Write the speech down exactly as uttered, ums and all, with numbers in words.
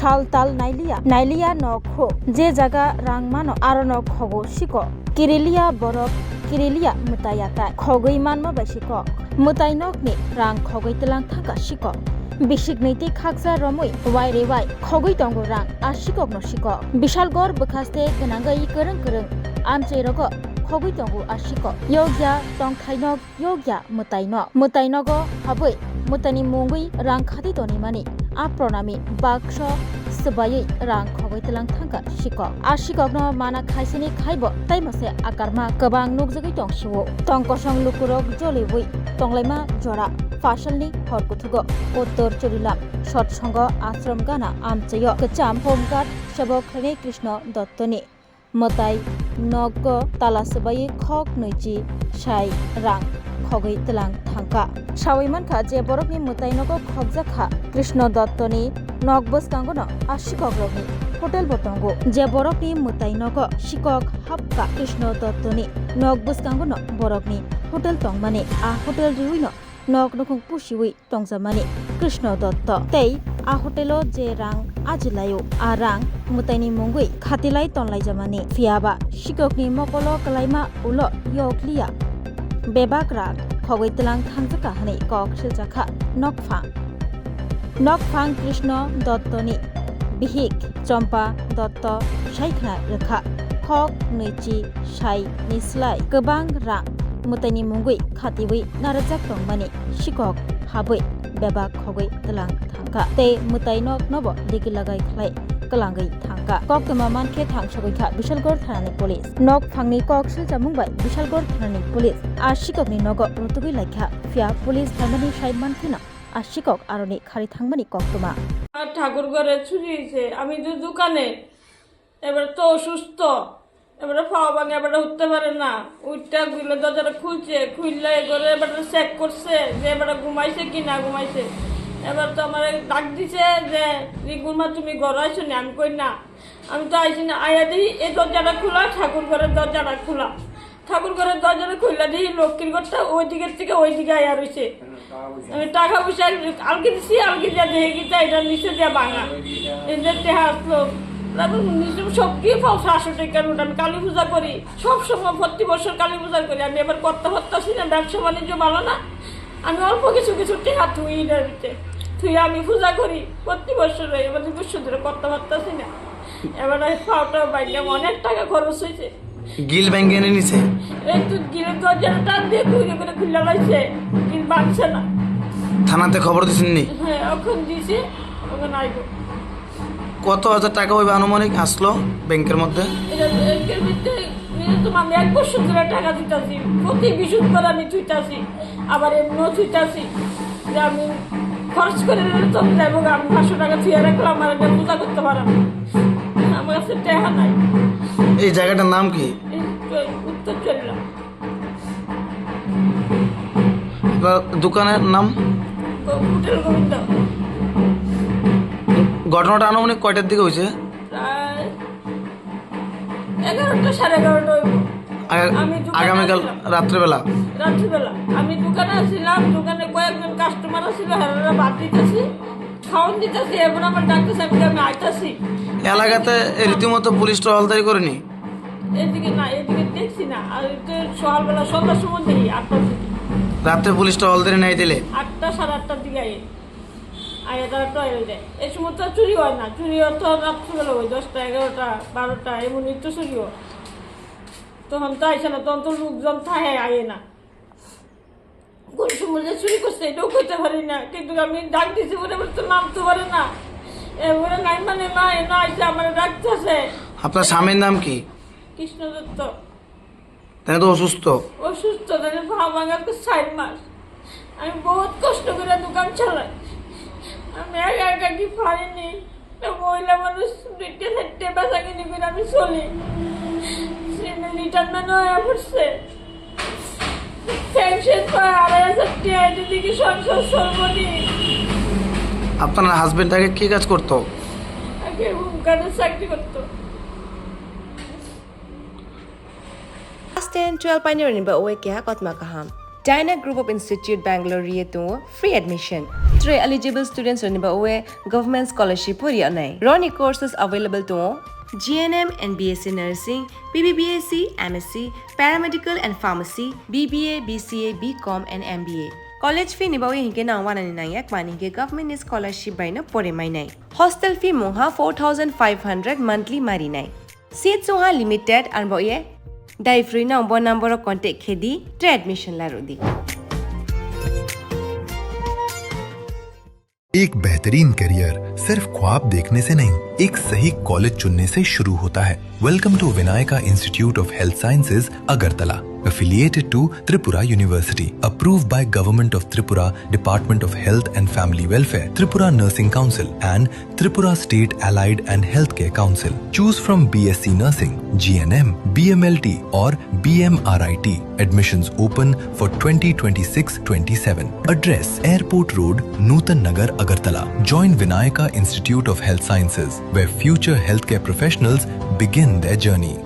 Sal tal nailiya, nailiya no kho. Je jaga rang mano, aro no khogo siko. Kirilia borok, kirilia mwtai atai. Khogwi manma bai siko. Mwtai nokni rang khogwi tlang thangka siko. Bisik nwi tei khaksa romwi wai re wai khogwi tongo rang, a sikok no siko. Bishalgor bwkhaste gwnangwi kwrwng kwrwng amchai rogo khogwi tongo a siko. Yokya tongthai nok yokya mwtai nok. Mwtai nogo habwi mwtaini mungwi rang khati tonimani a pronami bakso swbaiwi rang khogwi tlang thangka sikok. A sikokno mana khaisini khaibo tei mase akarma kwbang nukjagwi tong sio. Tong kosong lukurok joliwi tonglaima jora. Phasalni hor kuthugo Uttor Churilam Sotsongo Ashram Gana amchaio kwcham Home Guard sebok Hare Krishna Dottoni mwtai nogo tala swbaiwi khok nwichi sai rang khogwi tlang thangkha. Sawi mankha je borokni mwtai nogo khokjakha Krishna Dottoni nok bwskangono a sikokrokni hotel bo tongo. Je borokni mwtai nogo sikok hapkha Krishna Dottoni nok bwskangono borokni hotel tongmani, a hotel riwino nok nukhung pusiwi tongjamani Krishna Dotto tei a hotelo je rang ajilaio, a rang mwtaini mungwi khatilai tonlaijamani. Phiyaba sikokni mokolo kwlaima ulo yokliya bebak rang khogwi tlang thangjakha hwnwi kok siljakha nokphang. Nokphang Krishna Dottoni bihik Chompa Dotto sai khna rwkha, khok nwichi sai ni slai kwbang rang mwtaini mungwi khatiwi narwkjak tongmani sikok habwi bebak khogwi tlang thangkha tei mwtai nok nobo digi lagai khlai kwlangwi thangkha. Koktwma mankhe thangsogwi kha Bishalgarh thanani police. Nok phangni kok silchamung bai Bishalgarh thanani police a sikokni nogo rutugwi laikha, phiya police phaimani sai mankheno a sikok aroni khari thangmani koktwma. Thakur ghore churi hoyse, ami to dukane, এবারে তো অসুস্থ, এবারে পাও ভাঙে, এবারে উঠতে পারে না। উঠতে গেলে দরজাটা খুলছে, খুললে এবারে এবারে চেক করছে যে এবারে ঘুমাইছে কি না ঘুমাইছে। এবার তো আমার ডাক দিছে যে, "রিঙ্কুর মা, তুমি ঘরে আইছো নি?" আমি কই, "না।" আমি তো আইছি না, আয়া দেখি এই দরজাটা খোলা, ঠাকুর ঘরের দরজাটা খোলা। ঠাকুর ঘরের দরজাটা খুললা দেখি লক্ষ্মীর ঘরটা ওই দিকের থেকে ওই দিকে আয়া রইছে। আমি টাকা পয়সা আলগি দিছি, আলগি দিয়া দেখি কি এটা নিচে দিয়া ভাঙা। এই যে টেহা আসলো, তারপর নিচে সব কি পাও সাতশো টাকার নোট। আমি কালী পূজা করি, সব সময় প্রতি বছর কালী পূজা করি। আমি এবার করতে পারতাছি না, ব্যবসা বাণিজ্য ভালো না। আমি অল্প কিছু কিছু টেহা থুই এটার ভিতরে। থুই আমি পূজা করি প্রতি বছর, এবার দুশো ধরে করতে পারতাছি না। এবার আমি পাওটা বাইরে অনেক টাকা খরচ হয়েছে। গিল ভাঙ্গি আনি নিছে। এই তো গিলের দরজাটা টান দিয়ে খুলে করে খুলে লাইছে, গিল ভাঙছে না। থানাতে খবর দিছেন নি? হ্যাঁ, এখন দিছে, ওখানে আইবো। কত হাজার টাকা হইবে আনুমানিক আসলো ব্যাংকের মধ্যে? এটা ব্যাংকের ভিতরে, এটা তো আমি এক বছর ধরে টাকা দিতাছি, প্রতি বৃহস্পতিবার আমি থুইতাছি, আবার এমনিও থুইতাছি। যে আমি খরচ করে নিলে তো আমি যাইবো গা, আমি পাঁচশো টাকা থুয়ে রাখলাম, আর এটা পূজা করতে পারলাম না। আমার কাছে টেকা নাই। এই জায়গাটার নাম কি? এই তো উত্তর চললাম। আপনার দোকানের নাম? গো-, হোটেল গোবিন্দ। ঘটনাটা আনুমানিক কয়টার দিকে হয়েছে? প্রায় এগারোটা, সাড়ে এগারোটা হইব। আগা-, আমি দোকানে আগামীকাল আছিলাম। রাত্রেবেলা? রাত্রিবেলা। আমি দোকানে আছিলাম, দোকানে কয়েকজন কাস্টমার আছিল, হেরারা ভাত দিতেছি, খাওয়ান দিতেছি, এরপর আমার ডাকতেছে, আমি, আমি আইতাছি। এলাকাতে রীতিমতো পুলিশ টহলদারি করেনি? এদিকে না, এদিকে দেখছি না। আর তো সকালবেলা সন্ধ্যার সময় দেখি, আটটার দিকে। রাত্রে পুলিশ টহলদারি নাই দিলে? আটটা, সাড়ে আটটার দিকে আই। আগে তারা টয়লেটে। এই সময় তো চুরি হয় না। চুরি হয় তো রাত্রিবেলা ওই দশটা, এগারোটা, বারোটা, এমনই তো চুরি হয়। তখন তো আইসে না, তখন তো লোকজন থাকে, আইয়ে না। কোন সময় যে চুরি করছে, এটাও কইতে পারি না। কিন্তু আমি ডাক দিছি, ওরা বলে তো নামতে পারে না। এ, ওরা নাই মানে না, এ না আইসে, আমার ডাকতেছে। আপনার স্বামীর নাম কি? কৃষ্ণ দত্ত। তাই তো অসুস্থ। অসুস্থ, তাই পা ভাঙার তো চার মাস। আমি বহুত কষ্ট করে দোকান চালাই। আমি একা একা কি পারিনি। একটা মহিলা মানুষ দুইটা চারটে বেচাকিনি করে আমি চলি। সেদিন রিটায়ারমেন্ট হয়ে পড়ছে। পেনশন পায় আড়াই হাজার টাকা, এটা দিয়ে কি সংসার চলবো নি? আপনার হাজবেন্ড আগে কি কাজ করতো? আগে হোম গার্ডের চাকরি করতো। Class ten, twelve painani ba oi keha kotma kaham. Dyna Group of Institute Bangalore ri tongo free admission. Three eligible students rokni bagwi government scholarship o ri anai. Roni courses available tongo G N M and B S C nursing, B B B S C, M S C, paramedical and pharmacy, B B A, B C A, B Com and M B A. College fee ni bagwi hinkhe nang wanani nangya kmani hinkhe government ni scholarship bai no pore mainai. Hostel fee mungha four thousand five hundred monthly marinai. Seat sungha limited arbo ye. Dai free no bo number o contact khedi, tre admission larudi. एक बेहतरीन करियर सिर्फ ख्वाब देखने से नहीं, एक सही कॉलेज चुनने से शुरू होता है। Welcome to Vinayaka Institute of Health Sciences, Agartala, affiliated to Tripura University, approved by Government of Tripura, Department of Health and Family Welfare, Tripura Nursing Council and Tripura State Allied and Healthcare Council. Choose from B S C Nursing, G N M, B M L T or B M R I T. Admissions open for twenty twenty-six twenty-seven. Address: Airport Road, Nutan Nagar, Agartala. Join Vinayaka Institute of Health Sciences, where future healthcare professionals begin their journey.